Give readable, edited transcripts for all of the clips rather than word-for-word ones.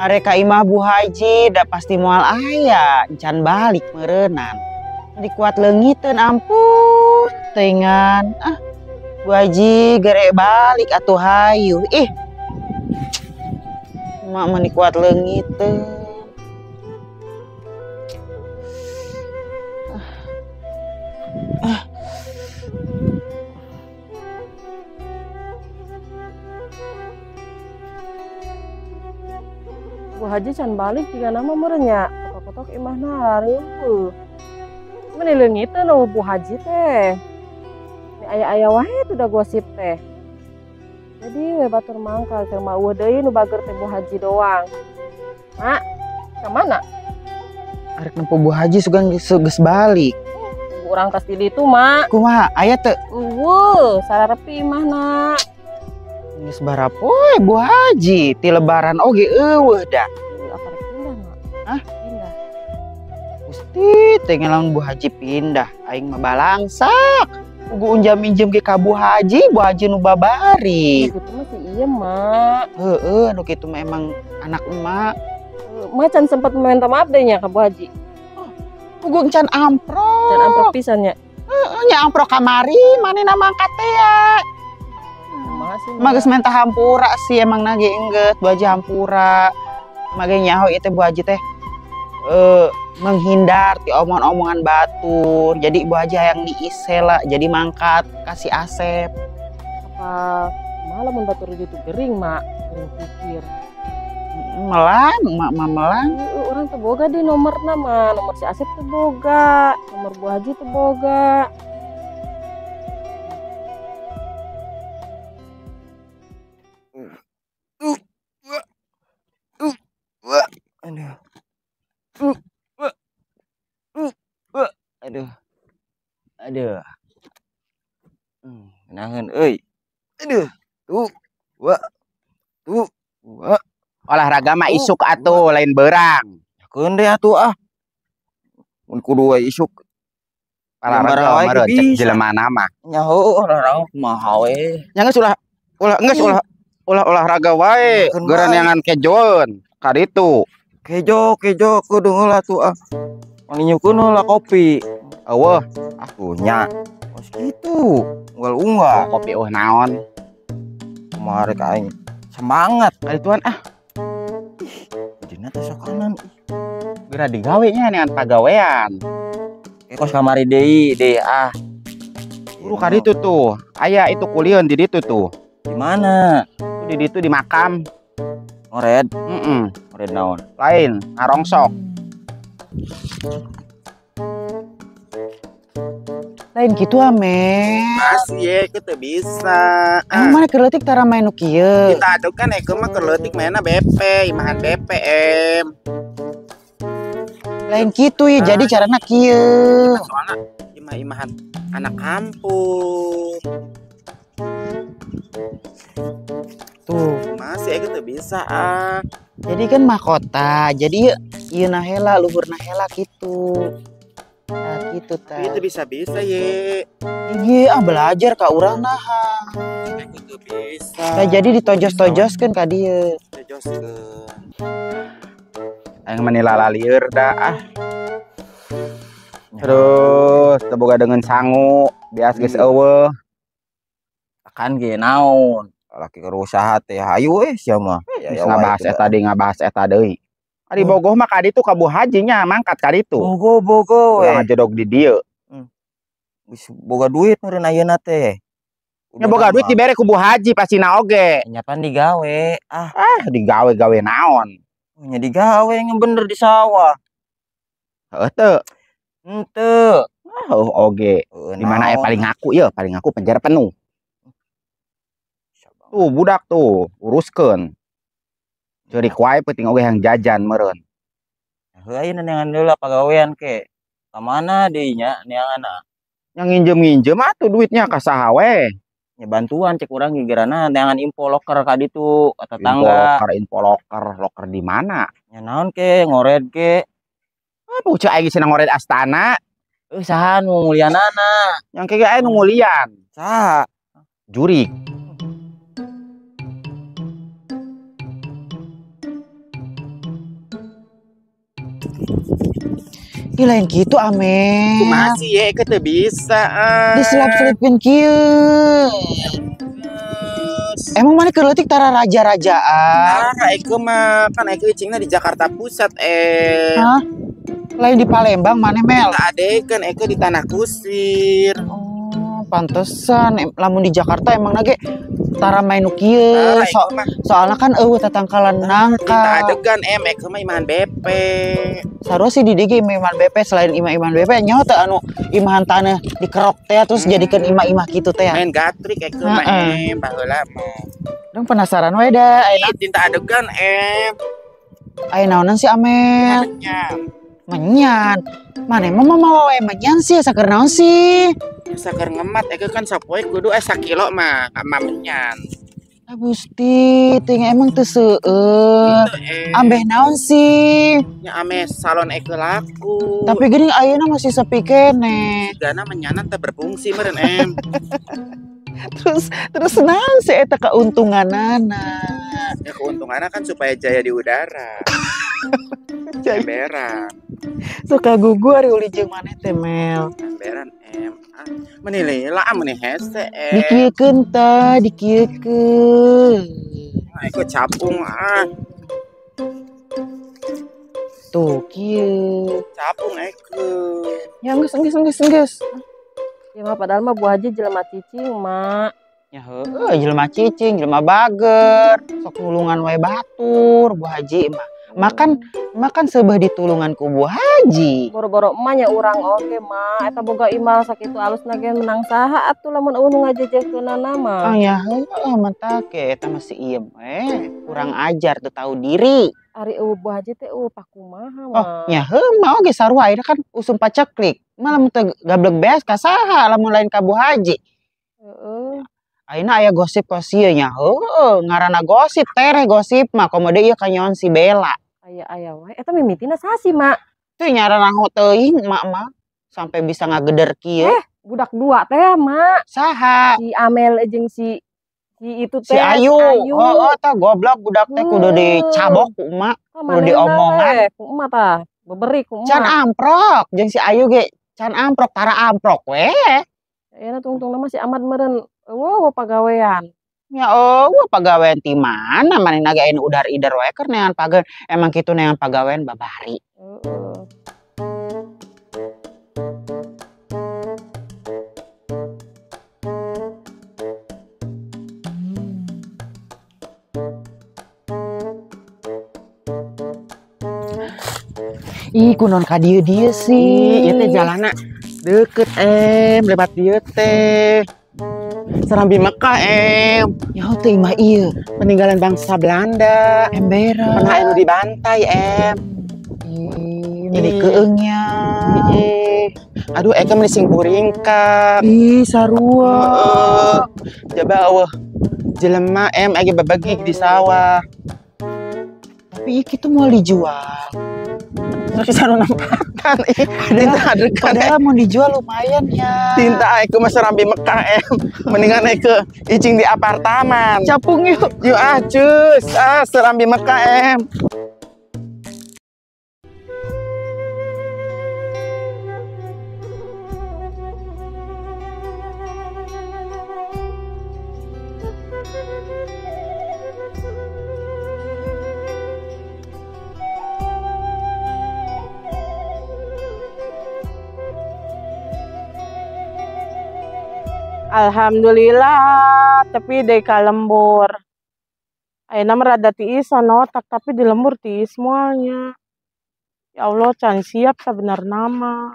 Arek ka imah Bu Haji da pasti moal aya, encan balik meureunnan. Meni kuat leungiteun ampun teuingan. Ah, Bu Haji gere balik atuh hayu. Ih. Mak meni kuat leungiteun. Ah. Bu Haji can balik jika nama merenya kotok-kotok imahna riweuh. Meni leungiteun eueuh Bu Haji teh. Ni aya-aya wae tuh da gosip teh. Jadi we batur mangkal teh mah eueuh deui nu bager teh Bu Haji doang. Mak, ka mana? Arek nempo Bu Haji sugan geus balik. Urang tas di ditu, Mak. Kumaha? Aya teu? Eueuh, sararepi imahna. Geus barapoe Bu Haji ti lebaran oge eueuh da. Apa rek pindah, Mak? Hah? Pindah. Gusti teh ngelamun Bu Haji pindah, aing mah balangsak. Ugu unjam minjem ge ka Bu Haji, Bu Haji nu babari. Nu kitu mah si ieu, Mak. Heeh, nu kitu mah emang anak emak. Mak can sempat minta maaf deh nya ka Bu Haji. Oh, ugu encan amprok. Can amprok pisan nya. Heeh, nya amprok kamari manehna mangkat teh ya. Kumaha sih, Mak geus minta hampura sih emang nage enggeus Bu Haji hampura. Mak ge nyaho ieu teh Bu Haji teh menghindar ti omongan-omongan batur. Jadi Bu Haji hayang diise lah, jadi mangkat kasih Asep. Apa kumaha lamun batur itu gering, Mak? Gering pikir. Melang, mak mah melang. Heeh, urang teu boga di nomorna mah, nomor si Asep teu boga, nomor Bu Haji teu boga. Aduh. Aduh. Aduh. Nahan euy. Aduh. Tuh. Wa. Tuh. Wa. Olahraga mah isuk atuh lain beurang. Keun deh atuh ah. Mun kudu we isuk. Olahraga wae meureun cek bisa. jelema mah. Nya heueuh olahraga kumaha we. Nya geus ulah ulah geus ulah ulah olahraga wae, Keun geuran bae. neangan kejoeun ka ditu. Kejo kejo kudu heula atuh ah. Panginyukeun heula kopi. Eueuh, ah punya. Kos kitu, unggal-unggal. Kopi eueuh naon? Kumaha rek aing semangat kadituan ah. Ih, dina teh sokanan ih. Geura digawe nya neangan pagawean. Kos kamari deui deui ah. Buru ka ditu tuh. Aya itu kulieun di ditu tuh. Di mana? Tuh di ditu di makam. Ngored? Heeh. Ngored naon? Lain, ngarongsok. Lain kitu ame. Masih ye, ke teu bisa. Emang mana keur leutik tara main nu kieu? Kita aduk kan eke mah keur leutik mainna BP, imahan BPM. Lain kitu ya, jadi carana kieu. Soalna imah-imahan anak kampung. Tuh. Masih eke teu bisa ah. Jadi kan mahkota, jadi ieu na heula luhurna heula kitu. Nah, gitu ta. Itu bisa-bisa ye. Iya, ah belajar ka urang naha. Itu bisa. Nah, jadi ditojos-tojoskeun ka dieu. Tojoskeun. Aing mah nilalalieur da ah. Terus teu boga deungeun sangu, bias geus eueuh. Kan ge naon? Lalaki keur usaha teh hayu we sia mah. Ya, ngabahas eta deui, ngabahas eta deui. Ari bogoh mah ka ditu ka Bu Haji nya mangkat ka ditu. Bogo-bogo we. Urang ngajedog di dieu. Geus boga duit meureun ayeuna teh. Nya boga duit dibere ku Bu Haji pasina oge. Nya pan digawe ah. Ah digawe-gawe naon? Nya digawe bener di sawah. Heuh teu. Henteu. Ah heuh oge. Di mana paling ngaku ye, paling ngaku penjara penuh. Tuh budak tuh uruskeun. Ceurik wae penting oge yang jajan meureun. Heuh ayeuna neangan heula pagawean ke. Ka mana deui nya neanganna? Yang nginjem-nginjem atuh duitnya ka saha we. Nya bantuan cek urang ge gerana neangan info loker ka ditu ka tetangga. Info loker, info loker, loker di mana? Nya naon ke ngored ke. Aduh cek aing cenah ngored astana. Saha nu ngulianana? Yang ke ge aya nu ngulian. Saha? Jurik. Ih lain kitu Amel. Kumaha sih ye Eke teu bisa. Diselap-selipkeun kieu. Emang mana keur leutik tara raja-rajaan? Ah, Eke mah kan Eke icingna di Jakarta Pusat Hah? Lain di Palembang mana Mel? Tak adekeun Eke di Tanah Kusir. Oh, pantesan lamun di Jakarta emang nage tara main nu kieu. Soalna kan eueuh tatangkalan nangka. Kita adegan Eke mah imahan BP. Sarua sih di DG imahan BP selain imah-imahan BP nyaho teh anu imahan tanah dikerok teh terus jadikeun imah-imah kitu teh. Main gatrik Eke mah baheula mah. Dong penasaran we da ayeuna. Cinta adegan Aya naonan si Amel? Menyan. Mana emang mama wae menyan sih saker naon sih? Saker ngemat Eke kan sapoe kudu sakilo mah ama menyan. Ah Gusti, teuing emang teu seueur. Ambeh naon sih? Nya ame salon Eke laku. Tapi geuning ayeuna masih sepi keneh. Dana menyanan teh berfungsi meureun Terus naon sih eta keuntunganana? Ya keuntunganna kan supaya jaya di udara. Emberan. Suka gugu ari uli jeung maneh teh Mel. Emberan meni lila meni hese Dikieukeun tah, dikieukeun. Eke capung ah. Tuh kieu. Capung Eke. Ya geus geus geus geus. Ya mah padahal mah Bu Haji jelema cicing, Mak. Ya heueuh jelema cicing, jelema bager, sok nulungan wae batur Bu Haji mah. Makan seubeuh ditulungan ku Bu Haji. Boro-boro emak nya urang oge, Mak. Eta boga imah sakitu alusna ge menang saha atuh lamun eueuh nu ngajejehkeunana mah. Ah ya heueuh mentak ge eta mah si iem we. Kurang ajar teu tahu diri. Ari eueuh Bu Haji teh eueuh pakumaha, Mak. Oh, nya heueuh mah oge sarua ayeuna kan usum paceklik. Mah lamun teu gablek beas ka saha lamun lain ka Bu Haji. Heeh. Ayeuna aya gosip kos ieu nya heueuh ngaranna gosip tereh gosip mah komo deui ieu kanyaon si Bella. Aya-aya wae eta mimitina saha sih, Mak? Teu nyarana teuing mak mah sampai bisa ngageder kieu. Budak dua teh, Mak. Saha? Si Amel jeung si itu teh si Ayu. Heeh tah goblok budak teh kudu dicabok ku emak, kudu diomongan. Ku emak tah, beberi ku emak. Can amprok jeung si Ayu ge, can amprok tara amprok we. Ayeuna tungtungna mah si Ahmad meureun eueuh pagawean. Ya eueuh pagawean ti mana manehna ge aya udar-ider wae keur neangan pagawean. Emang kitu neangan pagawean babari. Heeh. Ih kunaon ka dieu-dieu sih. Ieu teh jalanna deukeut lewat dieu teh. Serambi Mekah Ya teh imah ieu peninggalan bangsa Belanda. Emberan. Pernah anu dibantai Ih, meni keungnya. Aduh Eke meni sing buringkak. Ih sarua. Jaba eueuh jelema ege babagi di sawah. Tapi ieu kitu moal dijual. Terus anu nempatan ih. Padahal mau dijual lumayan ya. Tinta Eke mah Serambi Mekah Mendingan Eke icing di apartemen. Capung yuk. Yuk ah cus. Ah Serambi Mekah Alhamdulillah, tapi deh ka lembur. Ayeuna mah rada tiisan otak, tapi di lembur tiis moalnya. Ya Allah, can siap sabenerna mah.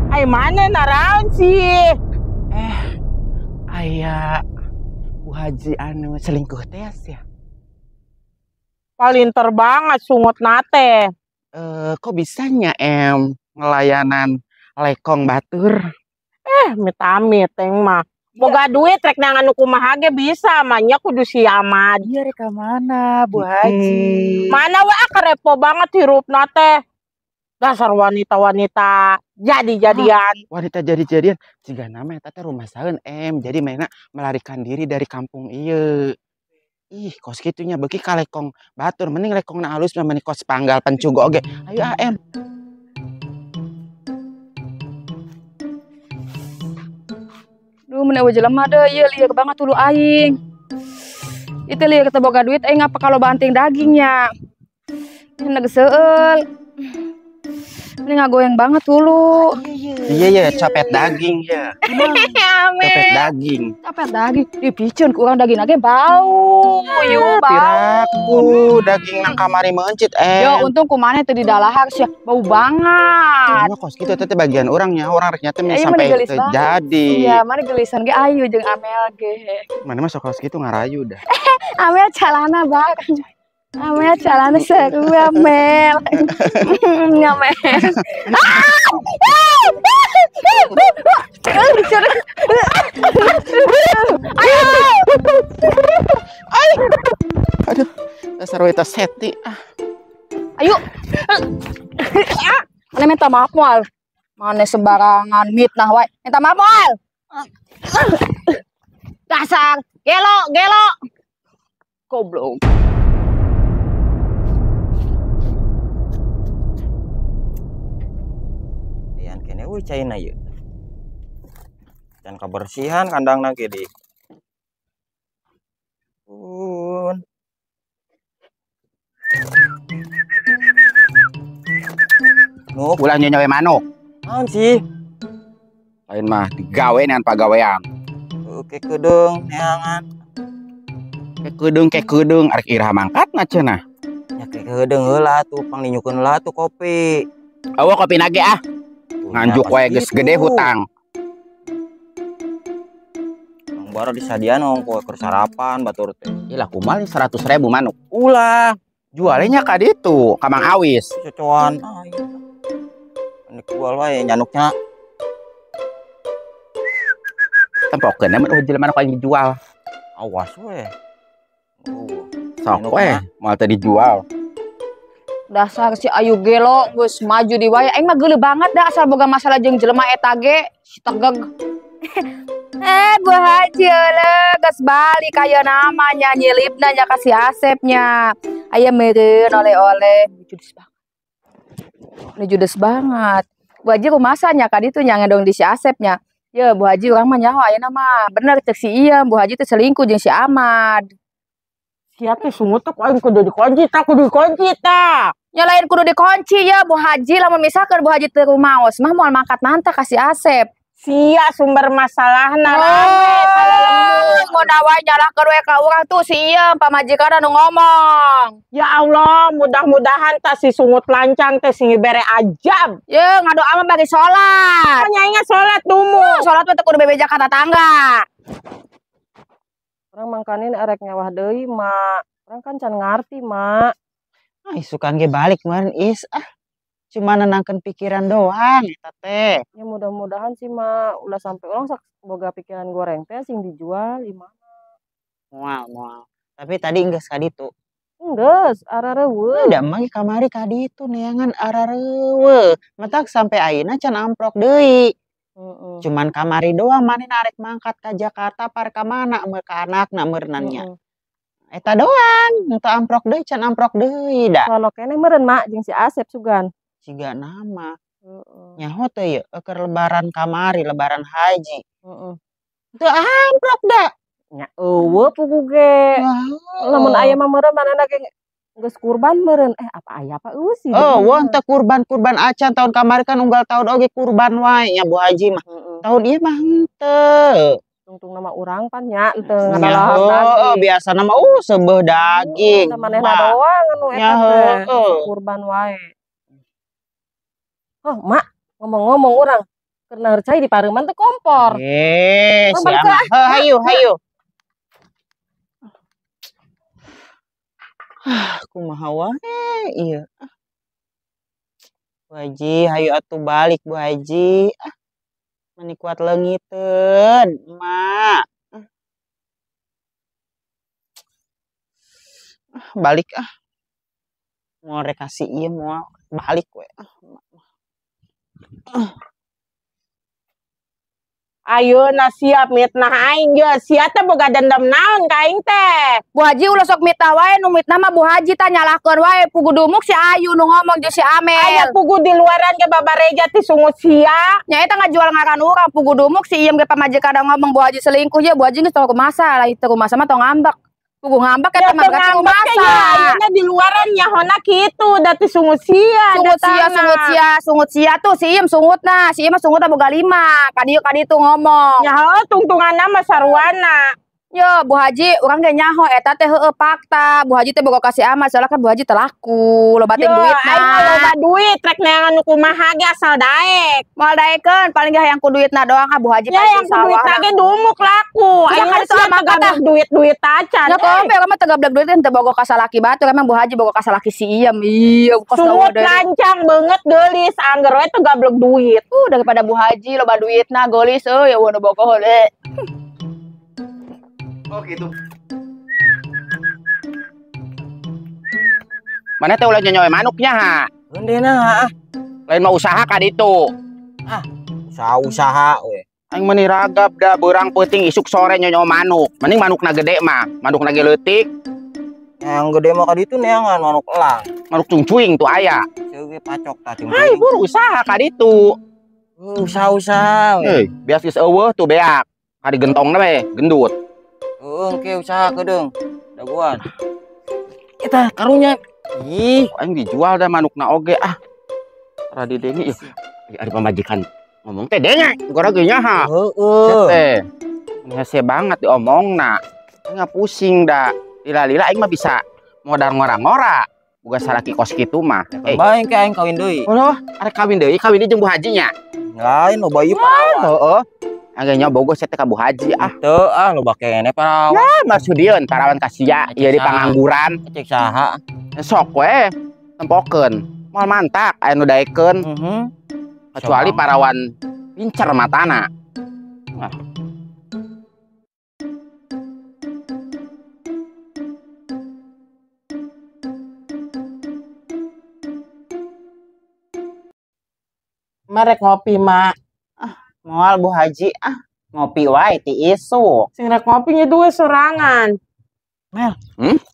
Ai mana naraon sih? Aya Bu Haji anu selingkuh teh ya. Palinter banget sungut nate. Kok bisanya ngelayanan lekong batur? Amit-amit teng mah. Boga duit rek neangan nu kumaha ge bisa, mah nya kudu si Ahmad. Iya rek ka mana Bu Haji? Mana we kerepo banget hirupna teh. Dasar wanita-wanita jadi-jadian. Wanita jadi-jadian jigana mah eta teh rumah saeun jadi mainna melarikan diri dari kampung ieu. Ih, kos kitunya beuki ka lekong batur mending lekongna alus mah meni kos panggal pencugo oge. Ayo AM. Duh mun eueuh jelema deui ieu lieur banget tulu aing. Itu lieur teu boga duit aing apa kalau banting dagingnya. Ini seueul. Ini ngagoyang banget tulu. Iya iya copet daging ya. Copet daging. Copet daging dipiceun ku urang daging ge bau. Yu bau. Piraku daging nang kamari meuncit eh. Yo untung kumaneh teu didalahar sia bau banget. Nya kos kitu teh bagian urangnya, urang rek nya teh sampai terjadi. Iya, mana gelisan ge ayu jeung Amel ge. Mana mah sok kos kitu ngarayu dah. Amel calana bareng. Amel calana seru Amel. Ngamel. Aduh, dasar wanita seti. Ayo. Mana minta maaf moal. Mana sembarangan mitnah wae. Minta maaf moal. Dasar gelo gelo. Goblok. Ian kene euy caina ieu. Dan kebersihan kandangna ge di. Pun. Nuk ulah nyoe manuk. Naon sih? Lain mah digawe nean pagawean. Oke kedeung neangan. Ke kedeung arek iraha mangkatna cenah. Nya ke kedeung heula atuh panglinyukeun heula atuh kopi. Eueuh kopi nage ah. Nganjuk wae geus gede hutang. Baru disadian ongko keur sarapan batur teh. Ilah kumaha 100.000 manuk. Ulah, jualnya ka ditu, ka Mang Awis. Cocoan. Ini jual wae nyanuknya. Tempokeun mun eueuh jelema nu aing dijual. Awas we. Sok we, moal teh dijual. Dasar si Ayu gelo geus maju di wae aing mah geuleuh banget dah asal boga masalah jeung jelema eta ge si tegeg. Bu Haji eueuh geus balik ayeuna mah nya nyilipna nya ka si Asepnya. Aya meureun oleh-oleh. Judes banget. Ini judes banget. Bu Haji kumaha nya ka ditu nya ngedong di si Asepnya. Ye Bu Haji urang mah nyaho ayeuna mah bener cek si ieu Bu Haji teh selingkuh jeung si Ahmad. Sia teh sungut teh ku aing kudu dikunci tah kudu dikunci tah. Nya lain kudu dikunci ya Bu Haji lamun misalkan Bu Haji teu rumaos mah moal mangkat mantah ka si Asep. Sia sumber masalahna rame salalembur. Mun wae nyalahkeun we ka urang tuh si ieu pamajikan anu ngomong. Ya Allah, mudah-mudahan tah si sungut lancang teh sing bere ajab. Ye ngadoa mah bari salat. Nya salat dumu. Salat mah teu kudu bebeja ka tatangga. Urang mangkanin erek nyawah deui, Mak. Urang kan can ngarti, Mak. Ah, isukan ge balik meureun is ah. Cuma nenangkan pikiran doang eta teh. Ya mudah-mudahan sih Mak, ulah sampai urang sok boga pikiran goreng teh sing dijual di mana. Moal moal. Tapi tadi geus ka ditu. Geus, arareuweuh. Da mah kamari ka ditu neangan arareuweuh. Matak sampai ayeuna can amprok deui. Cuman kamari doang manehna arek mangkat ka Jakarta par ka mana meur ka anakna meureunan nya. Eta doang, henteu amprok deui can amprok deui da. Sono keneh meureun Mak jeung si Asep sugan. Siga nama. Nyaho teh ye keur lebaran kamari, lebaran haji. Teu amprok da. Nya eueuh pugu ge. Lamun aya mah meureun manehna ge geus kurban meureun. Apa aya apa eueuh sih. Eueuh teu kurban-kurban acan tahun kamari kan unggal tahun oge kurban wae nya Bu Haji mah. Tahun ieu mah henteu. Tungtung nama urang pan nya henteu ngadalahar daging. Biasana mah seubeuh daging. Manehna doang anu eta teh kurban wae. Oh, Mak, ngomong-ngomong urang keur naheur cai di pareuman teh kompor. Siapa? Hayu, hayu. Ah, kumaha wae ieu. Bu Haji, hayu atuh balik Bu Haji. Ah, meni kuat leungiteun, Mak. Ah, balik ah. Moal rek kasih ieu moal balik we. Ah, Ayeuna siap mitnah aing ye, sia teh boga dendam naon ka aing teh. Bu Haji ulah sok mitnah wae, nu mitnah mah Bu Haji tah nyalahkeun wae pugu dumuk si Ayu nu ngomong jeung si Amel. Aya pugu di luaran ge babareja ti sungut sia. Nya eta ngajual ngaran urang pugu dumuk si Iem ge pamajikan ngomong Bu Haji selingkuh ye, Bu Haji geus tong kumasa lah itu kumasa mah tong ngambek. Pugu ngambek eta mah berarti kumasa. Ayeuna di luaran nyahona kitu da ti sungut sia. Sungut sia, sungut sia, sungut sia tuh si Iem sungutna, si Iem mah sungutna boga 5. Ka dieu ka ditu ngomong. Nyaho tungtunganna mah sarwana. Yo Bu Haji urang ge nyaho eta teh heueuh fakta. Bu Haji teh boga ka si Ahmad soalnya kan Bu Haji teu laku, loba teh duitna. Aing mah loba duit rek neangan nu kumaha ge asal daek. Moal daekeun paling ge hayang ku duitna doang ah Bu Haji pasti sawah. Ya yang ku duitna ge dumuk laku. Aing mah teu gablek duit-duit acan. Ya kompe urang mah teu gablek duit teu boga ka salaki batur emang Bu Haji boga ka salaki si Iem. Iya kos sungut lancang beungeut geulis angger we teu gablek duit. Daripada Bu Haji loba duitna geulis euy eueuh nu bogoh deui. Oh gitu. Mana teh ulah nyonyoe manuknya ha? Heundeuna ha. Lain mah usaha ka ditu. Ah, usaha-usaha we. Aing meuni ragap da beurang peuting isuk sore nyonyoe manuk. Mending manukna gede mah, manukna ge leutik. Yang gede mah ka ditu neangan manuk elang. Manuk cungcuing tuh aya. Seuge pacok tah cungcuing. Hai, buru usaha ka ditu. Usaha-usaha we. Heuy, bias geus eueuh tuh beak. Ka digentongna we, gendut. Engke usaha kedeung daguan. Eta karunya. Ih, aing dijual dah manukna oge ah. Radi denge ieu. Ari pamajikan ngomong teh denge, gora ge nyaha. Heeh. Teh. Hese banget diomongna. Aing pusing da. Lila-lila aing mah bisa modal ngora-ngora. Boga salaki kos kitu mah. Eh, bae engke aing kawin deui. Heuh, arek kawin deui, kawin deui jeung Bu Haji nya. Lain loba ieu parawan. Heeh. Agaknya bogo saya teh ka Bu Haji ah. Teu ah loba keneh parawan. Ya maksudieun parawan ka sia ieu di pangangguran. Cek saha. Sok we tempokeun. Moal mantak aya nu daekeun. Kecuali parawan pincer matana. Nah. Marek ngopi, Mak. Moal Bu Haji ah ngopi wae ti isuk. Sing rek ngopi nya dua sorangan. Mel,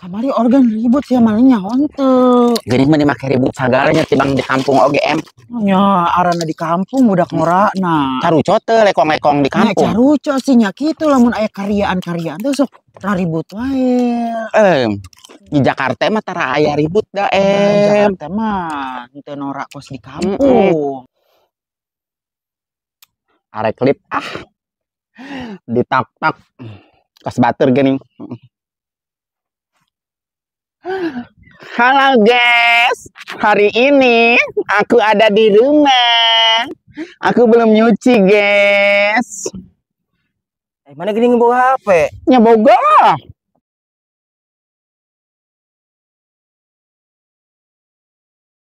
kamari organ ribut sia malingnya henteu. Geuning mah make ribut sagalanya tibang di kampung oge em. Nya arana di kampung budak ngorana. Caruco teu lekong-lekong di kampung. Nya caruco sih nya kitu lamun aya karyaan-karyaan teh sok raribut wae. Di Jakarta mah tara aya ribut da em. Jakarta mah henteu norak kos di kampung. Arek klip ah ditak-tak kos batur geuning. Halo guys, hari ini aku ada di rumah. Aku belum nyuci guys. Mana geuning boga HP? Nya boga.